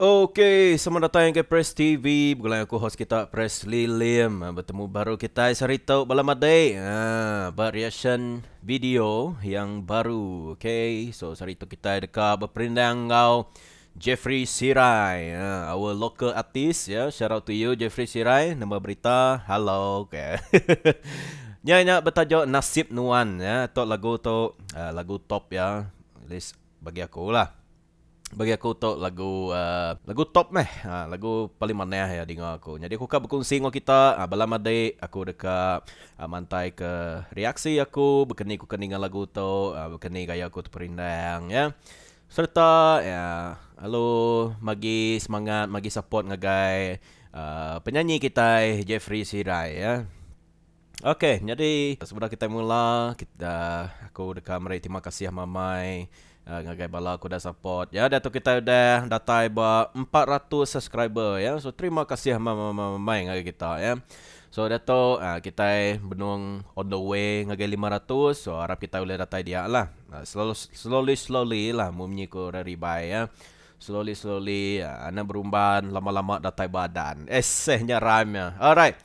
Ok, selamat datang ke Press TV. Begulai aku host kita Presley Lim. Bertemu baru kita sehari tu bala madai. Ha, ba reaction video yang baru. Ok, so sehari tu kita deka beperindang enggau Jeffrey Sirai, ha, our local artist ya. Shout out to you Jeffrey Sirai. Nama berita, hello. Okay. Nya nya bertajuk Nasib Nuan ya. Tok lagu tu lagu top ya. At least bagi aku lah. Bagi aku tu lagu uh, lagu top meh. Ha, lagu paling manah ya dinga aku. Jadi aku ka berkongsi ngau kita uh, bala madik aku deka uh, mantai ke reaksi aku bekeni ku ke ninga lagu tu uh, bekeni gaya aku terperindang ya. Sereta iya lalu magi semangat magi support ngagai penyanyi kitai Jeffrey Sirai ya. Ok nyadi sebedau kitai mula kita aku deka meri terima kasih mamai ngagai bala ku udah support ya diatu kitai udah datai ba 400 subscriber ya. So terima kasih mamai ngagai kita ya. So diatu kitai benung on the way ngagai 500 so arap kitai ulih datai dia lah. Slowly slowly slowly lah munyi ku orang ribai ya. Slowly slowly anang berumban lama lama datai ba adan. Eseh nya rhyme nya. Alright.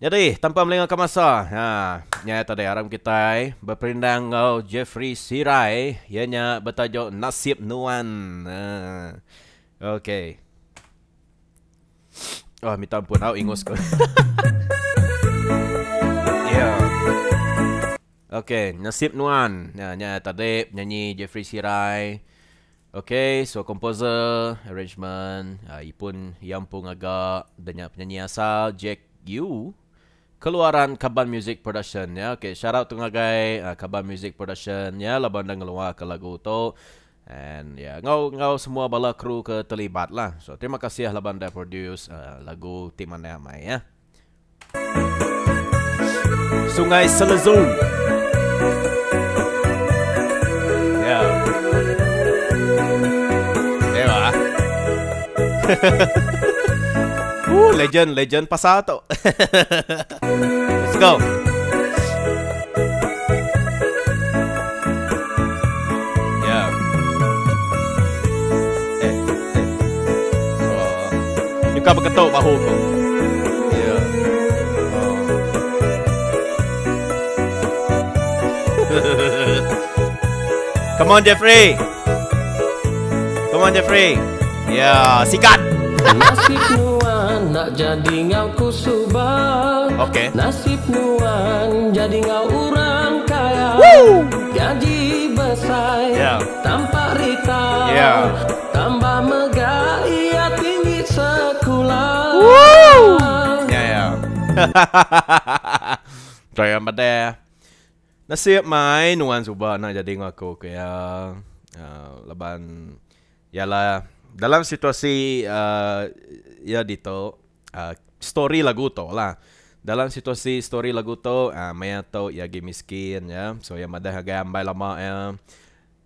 Nyadi tanpa melengahka masa ha nya tadi aram kitai beperindang enggau Jeffrey Sirai iya nya betajuk Nasib Nuan. Ha. Okay. Oh, minta ampun. Au ingus ko. yeah. Okay, nasib nuan. Ya, nya tadi penyanyi Jeffrey Sirai. Okay, so composer, arrangement, uh, ipun yang pun agak dan penyanyi asal Jack Yu. Keluaran Kaban Music Production ya. Okay, shout out tu ngagai uh, Kaban Music Production ya laban dah ngeluar ke lagu tu. And ya, yeah, ngau ngau semua bala kru ke terlibat lah. So terima kasih laban dah produce uh, lagu ti manah amai ya. Sungai Selezu. Ya. Yeah. Legend, legend pasal tu. Let's go. Yeah. Eh, eh. Oh. Nyuka beketuk bahu ku. Yeah. Oh. Come on Jeffrey. Come on Jeffrey. Ya, yeah, sikat. Nasib nuan nak jadi ngau ku subah. Okay. Nasib nuan jadi ngau orang kaya. Woo! Gaji besar. Yeah. Tampak rita. Yeah. Tambah megah ia tinggi sekolah. Woo! Ya, ya. Try amat Nasib mai nuan suba enda jadi enggau aku ku iya laban iya lah dalam situasi uhh iya ditu uhh story lagu tu lah dalam situasi story lagu tu uhh maya tu iya agi miskin ya so iya madah ngagai ambai lama iya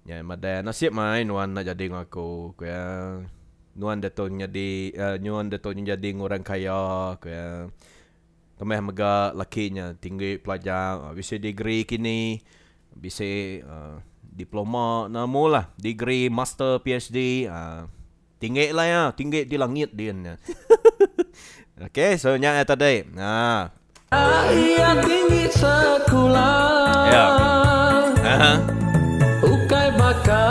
nya madah nasib mai nuan enda jadi enggau aku ku iya nuan diatu nyadi uhh nuan diatu nyadi orang kaya ku iya. Tambah mega laki nya tinggi pelajar bisi degree kini bisi diploma nemu lah degree master PhD tinggi lah iya tinggi di langit din nya. Okay so nya iya tadi ha. Iya tinggi sekula. Ya. Aha. Ukai baka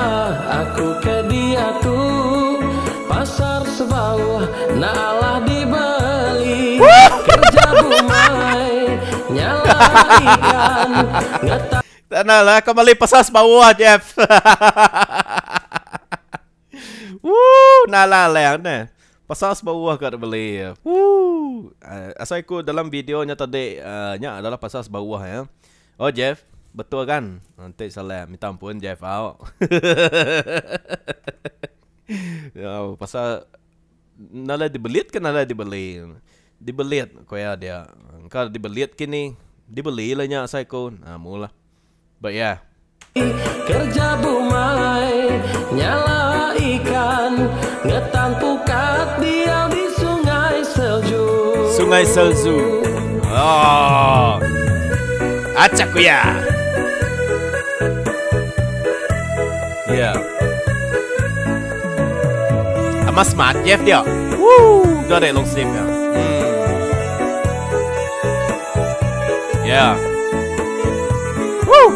aku ke diatu pasar sebauh na alah dibeli kerja bumai nyala ikan ngetan. Tak nak lah kau beli pasar sebauh Jeff. Woo, nala lang ne. Pasar sebauh kau beli. Woo. Asal aku dalam videonya tadi uh, nya adalah pasar sebauh ya. Oh Jeff, betul kan? Nanti salah, minta ampun Jeff au. Ya, pasal nala dibelit ke nala dibeli. Dibelit ko ya dia. Engka dibelit kini, dibeli lah nya asai ko. Nah, mula. But yeah. Kerja bumai nyala ikan ngetan pukat diau di sungai selju. Sungai Selju. Oh. Acak ku ya. Yeah. Amat smart Jeff dia. Woo, got it long sleeve ya. Yeah. Woo.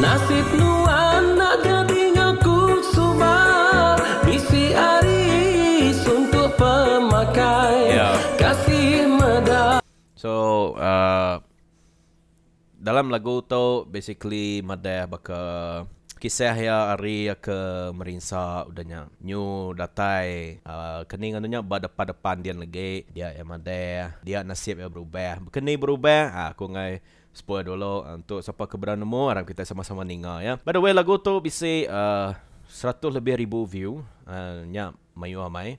Nasib nuan nak jadi ngaku suba bisi ari suntuk pemakai kasih meda. So dalam lagu tu basically madah baka kisah iya ari iya ke merinsa udah nya nyu datai kening anu nya ba depan depan dian legi dia iya madah dia nasib iya berubah baka ni berubah aku enggai spoil dulu untuk sapa ke bedau nemu arap kitai sama sama ninga iya. By the way lagu tu bisi 100 lebih ribu view nya mayuh amai.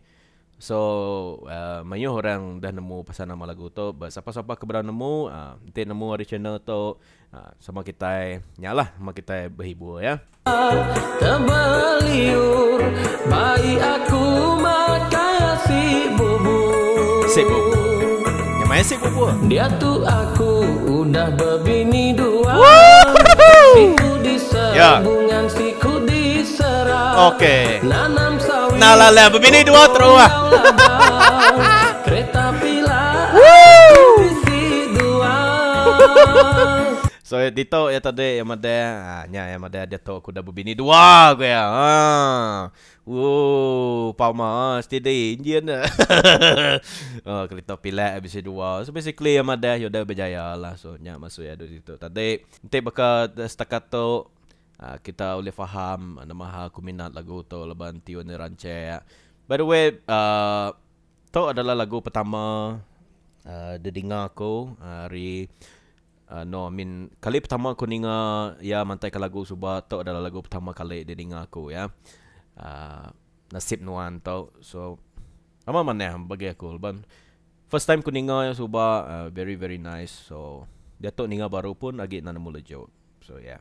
So mayuh orang dah nemu pasal nama lagu tu but sapa-sapa ke bedau nemu enti nemu ari channel tu sama kitai nya lah sama kitai behibur ya. Tebeliur bai aku makai asi bubur. Asi bubur. Nyamai asi bubur. Diatu aku udah bebini dua. Siku di sebungan siku di sera. Okey. Nanam sawit. Nah lah lah bebini dua terus ah. Kereta pila aku bisi dua. So ditu iya tadi iya madah ah nya iya madah diatu aku udah bebini dua ku iya. Ah. Ooh pama steady enjin ne. Oh kereta pilak bisi dua. So basically iya madah iya udah berjaya lah. So nya maksud iya ditu tadi. Enti baka setakat tu Kita ulih faham nama hal aku minat lagu tu laban tiun nya rancak. By the way tu adalah lagu pertama didinga aku ari no I mean kali pertama aku ninga iya mantaika lagu suba tu adalah lagu pertama kali didinga aku ya. Nasib Nuan tu. So amat manah bagi aku laban first time ku ninga iya suba very very nice. So diatu ninga baru pun agi enda nemu lejuk. So yeah.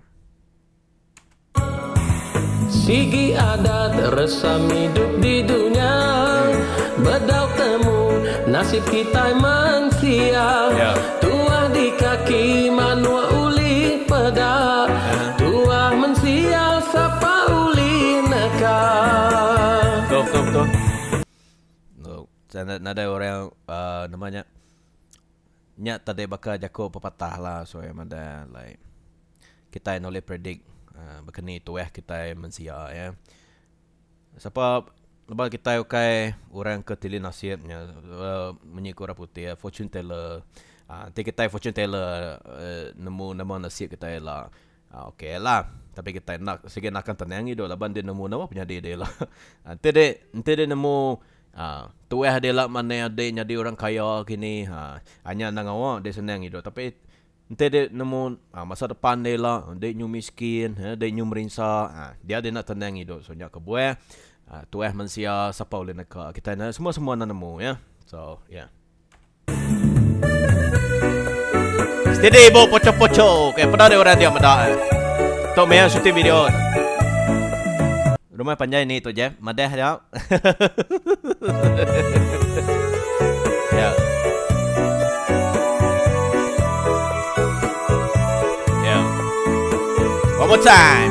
Sigi adat resam idup di dunya Bedau temu nasib kitai mensia Tuah di kaki manua ulih peda Tuah mensia sapa ulih neka. Betul betul betul. Nadai orang nama nya. Nya tadi baka jaku pepatah lah so iya madah like kitai enda ulih predict uhh baka ni tuah kitai mensia iya. Sapa lebuh kitai ukai orang ke tili nasib nya uhh munyi ku orang putih fortune teller uhh enti kitai fortune teller uhh nemu nama nasib kitai ila uhh okay lah tapi kitai enda sigi naka tenang idup laban deh nemu nama penyadi deh ila. Enti deh enti deh nemu Ha, tuah dia la manah adik nyadi orang kaya kini. Ha, anya enda ngawa dia senang idup tapi enti dia nemu ha, masa depan dia ila dik nyu miskin, ha, dik nyu merinsa, ha, dia dia enda tenang idup. So nya kebuah ha, tuah mensia sapa ulih neka kitai ne semua semua enda nemu ya. So yeah. Steady ibu poco poco. Okay, peda dia orang dia meda. Eh. Tok meh shooting video. Rumah panjai ni tu je, madah dia. Ya. Yeah. One more time.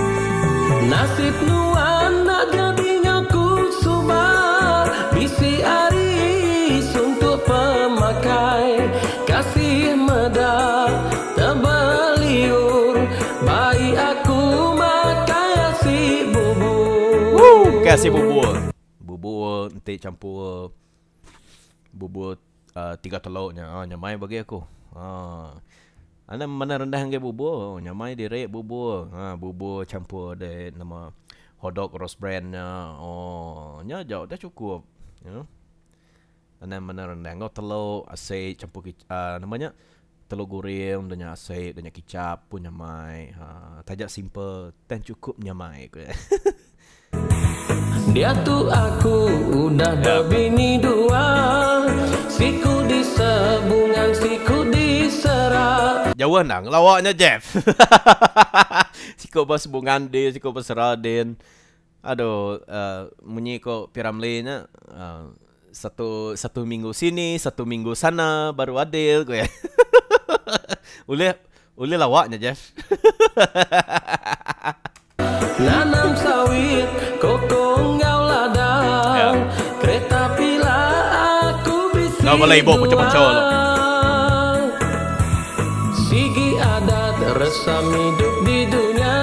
Nasib nuan nak jadi ngaku suba bisi ari suntuk pemakai kasih meda tebeliur bai aku makai asi bubur. Woo, makai asi bubur. Bubur enti campur bubur tiga teluk nya nyamai bagi aku. Haa anang mene rendah enggai bubur nyamai diri bubur haa bubur campur deh nama hotdog roast brand nya ooh nya aja udah cukup you know. Anang mene rendah enggau teluk asi campur kicap nama nya teluk guring dah nya asi dah nya kicap pun nyamai haa taja simple tang cukup nyamai ku iya. Diatu aku udah bebini dua Siku di Sebungan siku di Sera. Jauh enda ngelawa nya Jeff. Siku ba Sebungan din siku ba Sera din. Aduh munyi ko P Ramlee nya satu satu minggu sini satu minggu sana baru adil ku iya. Ulih ulih lawa nya Jeff. Nanam sawit, koko enggau ladang. Bala ibu bocor-bocor tu. Sigi adat resam idup di dunya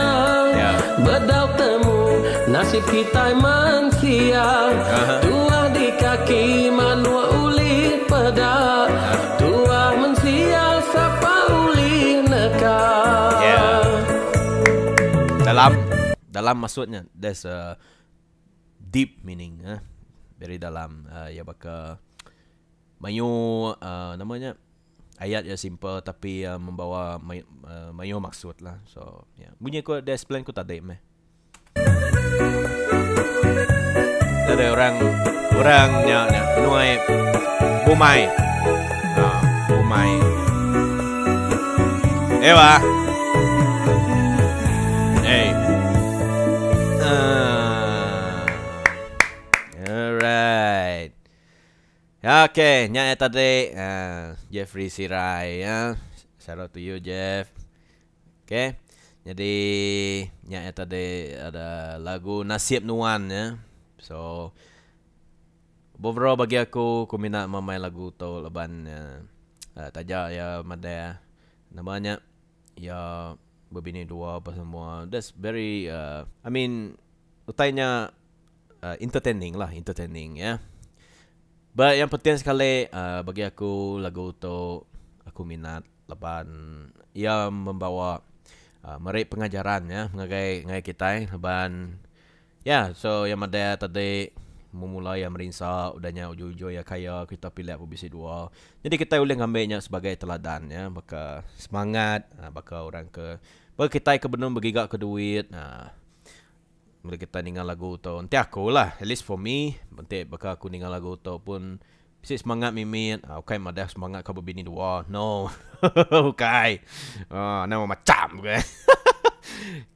Bedau temu nasib kitai mensia Tuah di kaki manuk ulih peda Tuah mensia sapa ulih neka. Dalam dalam maksudnya there's a deep meaning eh very dalam iya baka mayuh uhh nama nya ayat iya simple tapi iya membawa mayuh maksud lah so ya munyi ku da explain ku tadi meh. Nadai orang orang nya nya nuai bumai. Ha, bumai. Ewa. Hey. Alright. Okay, nya ya tadi Jeffrey Sirai ya. Shout out to you Jeff. Okay. Jadi nya ya tadi ada lagu Nasib Nuan ya. So overall bagi aku ku mina memai lagu tu laban uh, taja ya madah nama nya ya bebini dua apa semua. That's very I mean utai nya entertaining lah, entertaining ya. But yang penting sekali bagi aku lagu tu aku minat laban iya membawa meri pengajaran ya ngagai ngagai kitai laban ya so iya madah tadi memula iya merinsa udah nya ujung ujung iya kaya kita pilih pun bisi dua. Jadi kitai ulih ngambi nya sebagai teladan ya baka semangat baka orang ke baka kitai ke benung begiga ke duit uhh Meri kitai ninga lagu tu enti aku lah at least for me enti baka aku ninga lagu tu pun bisi semangat mimit ukai madah semangat ka bebini dua no ukai uhh anang macam ke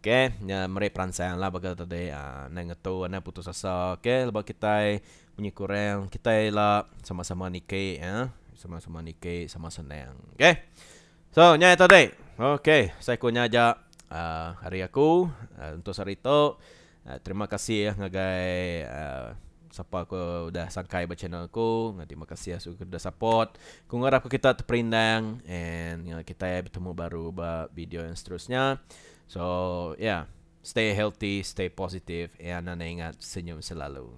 okay nya meri peransang lah baka tadi uhh anang ngetu anang putus asa okay lebuh kitai munyi kurang kitai ila sama sama niki uhh sama sama niki sama senang okay. So nya iya tadi. Okay, sai ku nya aja uhh ari aku untuk sehari tu. Terima kasih ngagai uhh sapa ke udah sangkai ba channel aku. Terima kasih udah support. Ku ngarap ke kita teperindang and kitai betemu baru ba video yang seterusnya. So yeah, stay healthy, stay positive and anang ingat senyum selalu.